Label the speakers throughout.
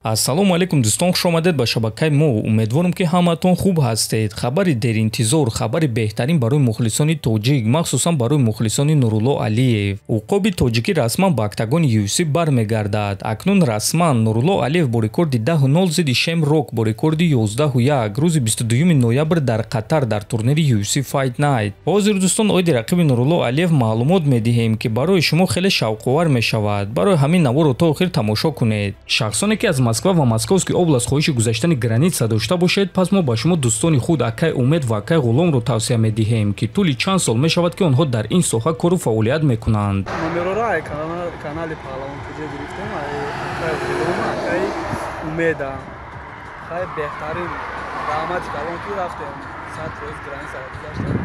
Speaker 1: Ассалому алайкум, дӯстон, хуш омадед ба шабакаи мо. Умедворам, ки ҳамаатон хуб ҳастед. Хабари деринтизор, хабари беҳтарин барои мухлисони тоҷик, махсусан барои мухлисони Нурулло Алиев. Уқоби тоҷикӣ расман ба октагони UFC бармегардад. Акнун расман Нурулло Алиев бо рекорди 10-0 зидди Шем Рок бо рекорди 11-1 рӯзи 22 ноябр дар Қатар дар турнири UFC Fight Night. Ҳозир, дӯстон, оиди рақиби Нурулло Алиев маълумот медиҳем, ки барои шумо хеле шавқовар мешавад. Барои ҳамин наворро то охир тамошо кунед. Шахсоне, ки аз Москва ва Московский область хоҳиши гузаштани граница дошта бошед, пас мо ба шумо дӯстони худ акай Умед ва акай Ғуломро тавсия медиҳем, ки тӯли чанд сол мешавад, ки онҳо дар ин соҳа кору фаъолият мекунанд.
Speaker 2: Номерора канали Паҳлавон ТЖ гирифтем, акай Ғулом, акай Умеда. Хай, беҳтарин, раҳмати калон, ки рафтем, 100% границаро гузаштем.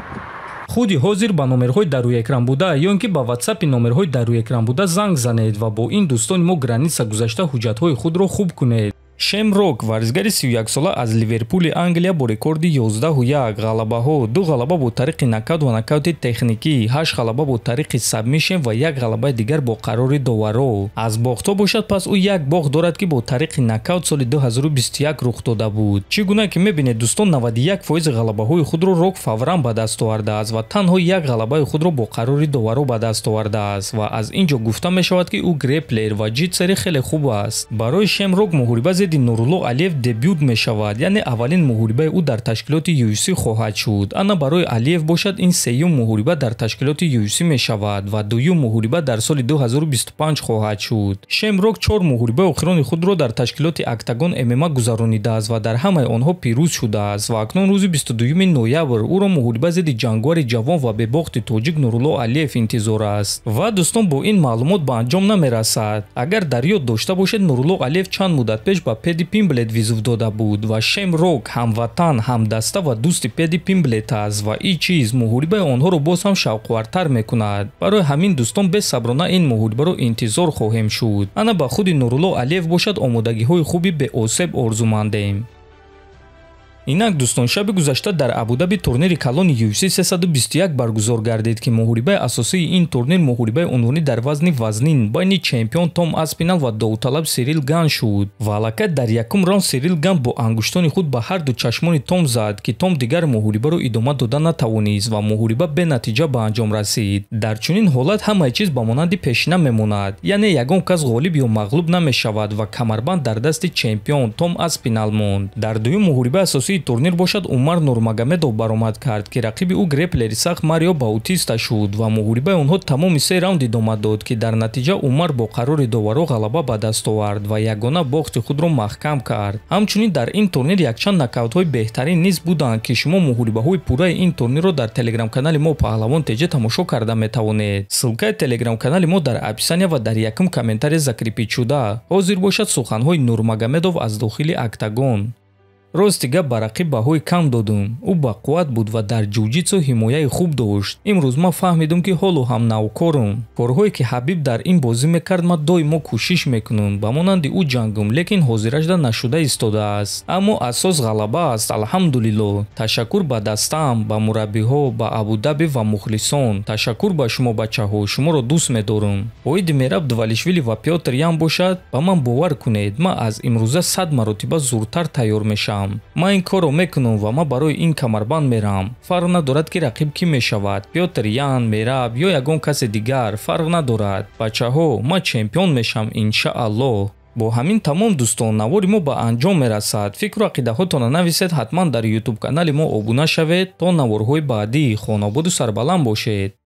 Speaker 1: Худи ҳозир ба номерҳои дар рӯи экран буда ё ин ки ба ватсапи номерҳои дар рӯи экран буда занг занед ва бо ин дӯстони мо граница гузашта, ҳуҷҷатҳои худро хуб кунед. Шем Рок, варзигари 31-сола аз Ливерпули Англия, бо рекорди 11-1 ғалабаҳо: ду ғалаба бо тариқи нокаут ва нокаути техникӣ, ҳашт ғалаба бо тариқи сабмишн ва як ғалабаи дигар бо қарори доваро. Аз бохтҳо бошад, пас ӯ як бохт дорад, ки бо тариқи нокаут соли 2021 рух дода буд. Чӣ гуна ки мебинед, дӯстон, 91% ғалабаҳои худро Рок фавран ба даст овардааст ва танҳо як ғалабаи худро бо қарори доваро ба даст овардааст. Ва аз ин ҷо гуфта мешавад, ки ӯ греплер ва ҷитсери хеле хуб аст. Барои Шем Рок муҳориба зидди Нурулло Алиев дебют мешавад, яъне аввалин муҳорибаи ӯ дар ташкилоти UFC хоҳад шуд. Ана барои Алиев бошад, ин сеюм муҳориба дар ташкилоти UFC мешавад ва дуюм муҳориба дар соли 2025 хоҳад шуд. Шем Рок чор муҳорибаи охирони худро дар ташкилоти Октагон ММА гузаронидааст ва дар ҳамаи онҳо пирӯз шудааст. Ва акнун рӯзи 22 ноябр ӯро муҳориба зидди ҷангуари ҷавон ва бебохти тоҷик Нурулло Алиев интизор аст. Ва, дӯстон, бо ин маълумот ба анҷом намерасад. Агар дар ёд дошта бошед, Нурулло Алиев чанд муддат пеш ба Педи Пимблет вызов дода буд ва Шем Рок ҳамватан, ҳамдаста ва дӯсти Педи Пимблет аст ва ин чиз муҳорибаи онҳоро боз ҳам шавқовартар мекунад. Барои ҳамин, дӯстон, бесаброна ин муҳорибаро интизор хоҳем шуд. Ана ба худи Нурулло Алиев бошад, омодагиҳои хуби беосеб орзумандем. Инак, дӯстон, шаби гузашта дар Абудаби турнири калони UFC 321 баргузор гардид, ки муҳорибаи асосии ин турнир муҳорибаи унвонӣ дар вазни вазнин байни чемпион Том Аспинал ва довталаб Сирил Ган шуд. Ва аллакай дар якум раунд Сирил Ган бо ангуштони худ ба ҳарду чашмони Том зад, ки Том дигар муҳорибаро идома дода натавонист ва муҳориба бенатиҷа ба анҷом расид. Дар чунин ҳолат ҳамаи чиз ба монанди пешина мемонад, яъне ягон кас ғолиб ё мағлуб намешавад ва камарбанд дар дасти чемпион Том Аспинал монд. Дар дуюм муҳорибаи асосии турнир бошад, Умар Нурмагомедов баромад кард, ки рақиби ӯ греплери сахт Марио Баутиста шуд ва муҳорибаи онҳо тамоми се раунд идома дод, ки дар натиҷа Умар бо қарори доваро ғалаба ба даст овард ва ягона бохти худро маҳкам кард. Ҳамчунин дар ин турнир якчанд нокаутҳои беҳтарин низ буданд, ки шумо муҳорибаҳои пурраи ин турнирро дар телеграм-канали мо Паҳлавон ТЖ тамошо карда метавонед. Ссылкаи телеграм-канали мо дар описания ва дар якум комментария закрепить шуда. Ҳозир бошад, суханҳои Нурмагомедов аз дохили октагон. Рости гап, ба рақиб баҳои кам додум. Ӯ бақувват буд ва дар ҷуҷитсу ҳимояи хуб дошт. Имрӯз ман фаҳмидум, ки ҳоло ҳам навкорум. Корҳое, ки Ҳабиб дар ин бозӣ мекард, ман доимо кӯшиш мекунам ба монанди ӯ ҷангум, лекин ҳозиражда нашуда истодааст. Аммо асос ғалаба аст, алҳамдулилло. Ташаккур ба дастаам, ба мураббиҳо, ба Абудаби ва мухлисон. Ташаккур ба шумо, бачаҳо, шуморо дӯст медорам. Оиди Мераб Двалишвили ва Пётр Ян бошад, ба ман бовар кунед, ман аз имрӯза 100 маротиба зуртар тайёр мешавам. Ман ин корро мекунам ва ман барои ин камарбанд меравам. Фарқ надорад, ки рақиб кӣ мешавад: Пётр Ян, Мераб ё ягон касе дигар, фарқ надорад. Бачаҳо, ман чемпион мешавам, иншааллоҳ. Бо ҳамин тамом, дӯстон, навори мо ба анҷом мерасад. Фикру ақидаҳотонро нависед, ҳатман дар ютуб канали мо обуна шавед. То наворҳои баъдӣ хонободу сарбаланд бошед.